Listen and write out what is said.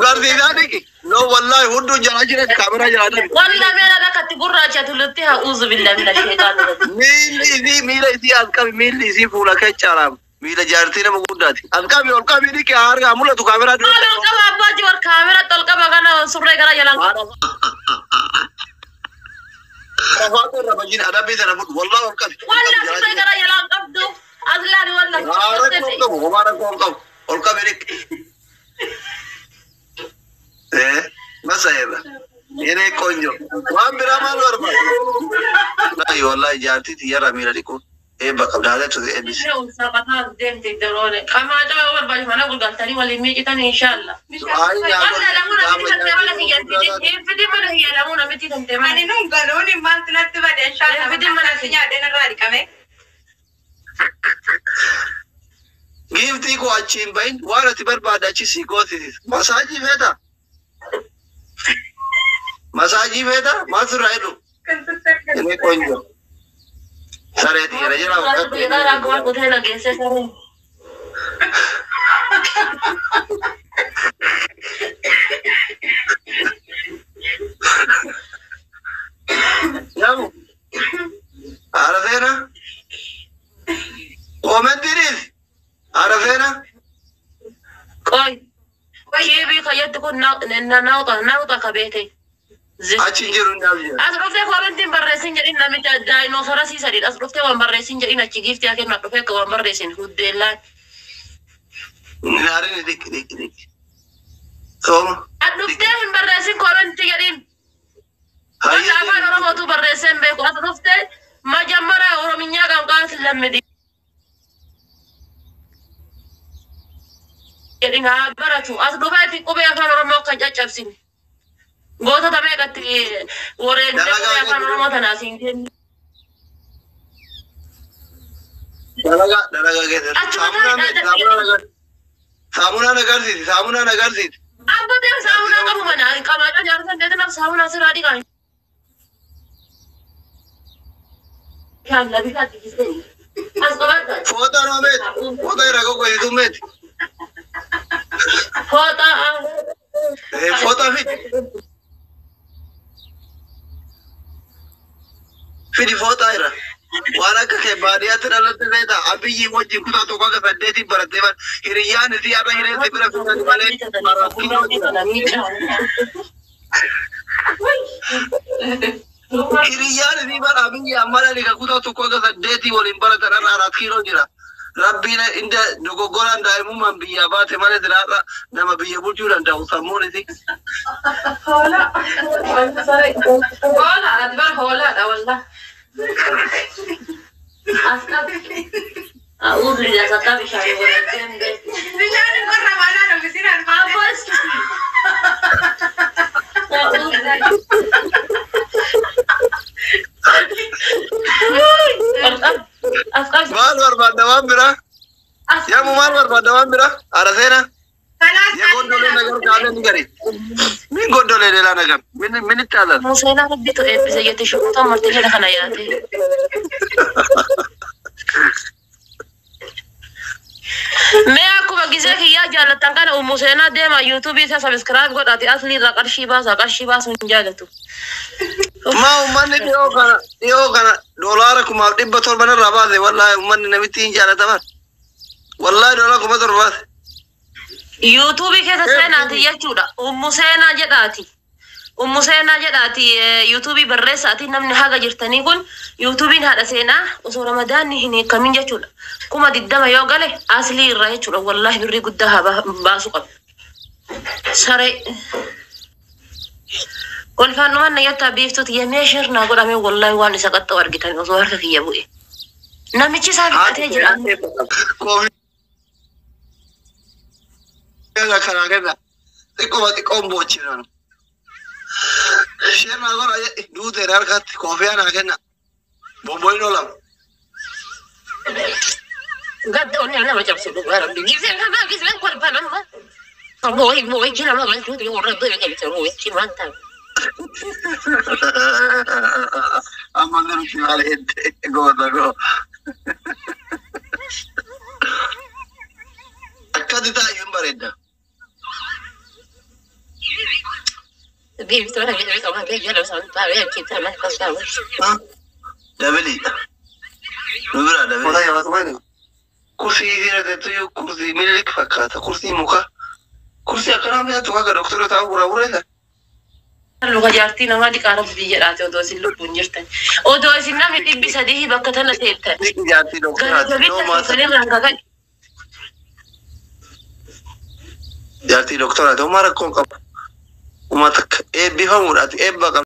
Garsiisaa dhiqi. No wallahi hunduu jala jiran kaameraa jala dhabi. Walla meela lakkatti gurraacha tullutti ha'uuzu billahi mina sheexaani rajiim. Miilli isii miila isii as qabi miilli isii fuula kee caalaam. Miila jaartii nama guddaati. As qabi ol qabi dhiqi harkaa mul'atu kaameraa Maal ol qaba abbaa jibar kaamera ol qaba kana surree gara jalaan. Rafaatu irra bajin adabbii sana fudhu wallahi ol qabi. Walla surree gara jalaan qabdu. Aslaan walla. Rakkoo hin qabu homaa rakkoo hin qabu ol qabi dhiqi. Masa irra. Yeree ቆንጆ waan biraa maal barbaada? Wallahi wallahi jaartii tiyyarraa miila dhiquun eebba qabda haala tuti eebbisi. Qamaa caba barbaachisu mana gurgurtanii waliin miicitan inshaalla. Walla lamuu namitti tantee mana kiyya hin fidin mana kiyya lamuu namitti tantee mana. Ani nun galuun maaltu natti bade inshallah. Fidin mana Maaltu nyaadheen irraa dhiqame. Giiftii koo achi hin bahin waan ati barbaadde achi sii goosisi. Masaajii feeta? Masaajii feeta? Maal sirraa hidhu? Inni ቆንጆ saree xiyyeera jira. Yamu. Haadha seena. Koomentiinis. Haadha seena. Qoy. Kiibii kayyatti kun nawxa nawxa kabeete. Achi hin jiru hin dhaabne. As dhuftee koomentiin barreessin jedhin namicha daayinoosarasii sadiidha. As dhuftee waan barreessin jedhin achi giiftii haa kennu dhufee akka waan barreessin huddeellaan. Naarin dhiqi dhiqi dhiqi. Sooma. As dhuftee hin barreessin koomentii jedhin. Wanta afaan Oromootu barreessee hin beeku. As dhuftee majammara Orominyaa qanqaas lammidi. Jedhin haa baratu. As dhufeeti qubee afaan Oromoo kan caccabsine. Gootota meeqatti wareegdee qubee afaan Oromoo tanaas hin kennu. Dalagaa dalagaa keessatti. Achuma Saamunaa taa'ee saamunaa saamunaan agarsiisi saamunaan agarsiisi. Abbateen saamunaa qabu mana qabaadha jaarsa deetinaaf saamunaa siraa dhiqan. Shaalla bifa xiqqisee. As qabadha. Fooxaa noo meeti? Fooxaa irraa goggoisitu meeti? Fooxaa. Fooxaa fidi. Fidi fooxaa irra. Waan akka kee baadiyyaatti dhalatte feeta abiyyi wajjin kutaa tokko akka saddeetiin barattee bara hiriyyaan isii har'a hireessi bira fidan malee jira. Hiriyyaan isii bara abiyyi amma dhali ka kutaa tokko akka saddeetii waliin baratan har'a 4 kiiloo jira. Rabbiin inda dogoggoraan daa'imummaan biyyaa baate malee sila har'a nama biyya bulchuu danda'u sammuun isii. Hoolaa. Hoolaa ati bara hoolaadha wallah. As qabi. A'uudhu billah sakkaa bishaan godhattee hin beeku. Bishaan hin qorra maanaan ofiisiin armaan. Abbas. A'uudhu. As qabi. Maal barbaadda waan biraa? Yamu maal barbaadda waan biraa? Haadha seenaa. Kanaaf የጎደለ ነገር ካለ ንገሪ። ምን ጎደለ ሌላ ነገር ምን ምን ይታዘዝ? Museenaa rabbitu eebbise jette shukuta marti jedha kana yaate. Mee akkuma gisee kiyyaa jaallattan kana Ummu Seenaa deema yuutuubii isaa sabiskiraayib godhaati asli irraa qarshii baasa qarshii baasuu hin jaalatu. Maa uummanni dhiyoo kana dhiyoo kana doolaara 1700 irraa baase wallahi uummanni namitti hin jaalataman. Wallahi doolaara 7,000 baase. Yuutuubii keessa seenaati jechuudha. Ummu Seenaa jedhaati. Ummu Seenaa jedhaati yuutuubii barreessaati namni haga jirtanii kun yuutuubiin haadha seenaa osoo ramadaanni hin hiikamin jechuudha. 20,000 yoo gale aslii irraa jechuudha. Wallahi birrii guddaa haa baasuu qabu. Saree. Kolfaan dhuman na jettaa biiftuuti yemmee shirnaa godhame wallahi waan isa qaxxa'u argitan osoo harka kiyya bu'e. Namichi isaa fixatee jira. Koofii kanaa kenna xiqqooma xiqqoon boochisan. Shirnaa godha jedhi duuteen harkatti koofiyaa naa kenna. Bomboyin oolam. Gadda onni nama cabsu dhugaa rabbi. Giseen kana giseen kolfaan amma. Mooyi mooyi jira nama galchuuti warra dura galcha mooyi cimaan ta'a. Amma nuti maal hidde goota goo. Akkati taa'e hin bareedda. Dabiliidha. Nu biraa dabiliidha. Kursii dhiira yoo kursii Minilik fakkaata. Kursii muka. Kursii akkanaa mi'aatu akka doktora taa'u buraa bureessa. Luka jaartii namaa dhiqaa rabbi jedhaate odoo isin lubbuun jirtan. Odoo isin namni 300 bakka tana teettan. Jaartii Gara doktoraati. jabeessa keessanirraan kakan. Jaartii doktoraati. Homaa rakkoon qabu. Uummata eebbifamuudhaati. Eebba qaba.